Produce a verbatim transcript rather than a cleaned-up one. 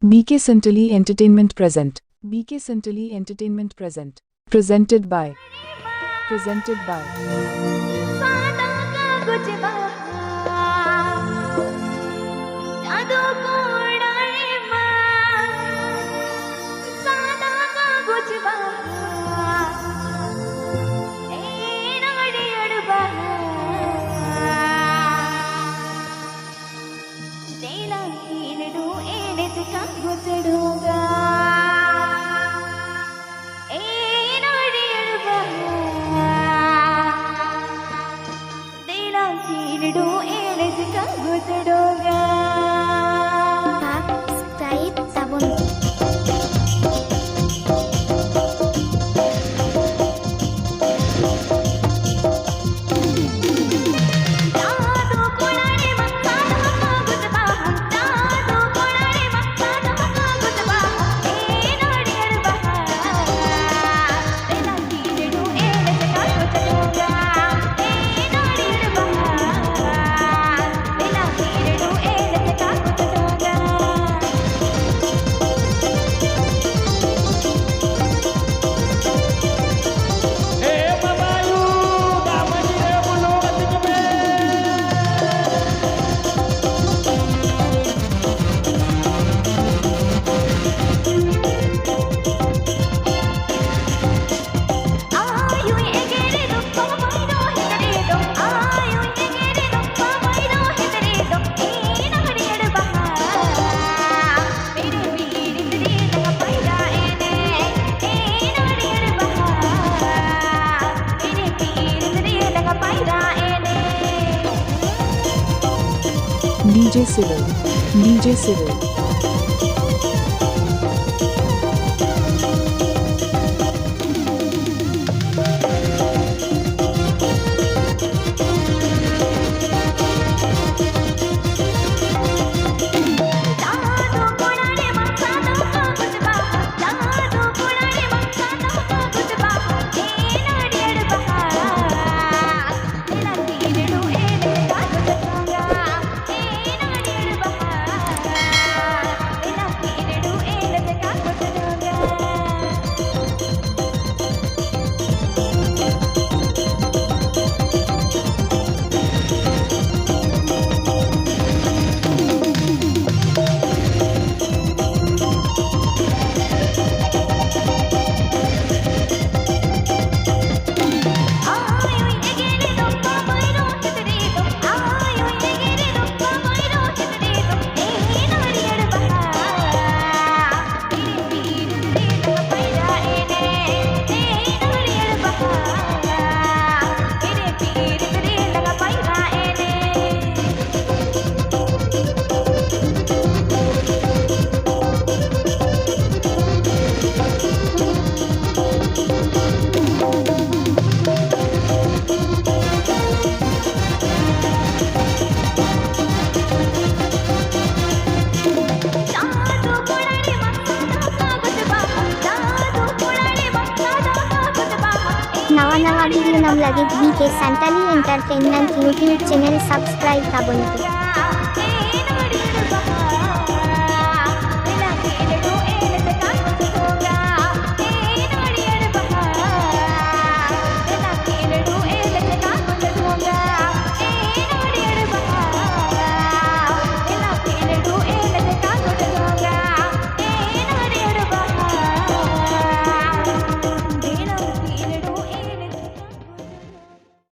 B K Santali Entertainment present. B K Santali Entertainment present. Presented by. Presented by. ᱫᱮᱞᱟ ᱠᱷᱮᱞᱰᱩ ᱮᱱᱮᱡ ᱠᱟᱜᱚᱡ ᱰᱷᱚᱸᱜᱟ᱾ ᱮ ᱱᱟᱹᱨᱤᱭᱟᱹᱲ ᱵᱟᱦᱟ᱾ ᱫᱮᱞᱟ ᱠᱷᱮᱞᱰᱩ ᱮᱱᱮᱡ ᱠᱟᱜᱚᱡ ᱰᱷᱚᱸᱜᱟ᱾ Subscribe ᱛᱟᱵᱚᱱ᱾ DJ Cyril. DJ Cyril. ᱧᱟᱢ ᱞᱟᱹᱜᱤᱫ B K Santali entertainment YouTube channel subscribe ᱛᱟᱵᱚᱱ ᱯᱮ᱾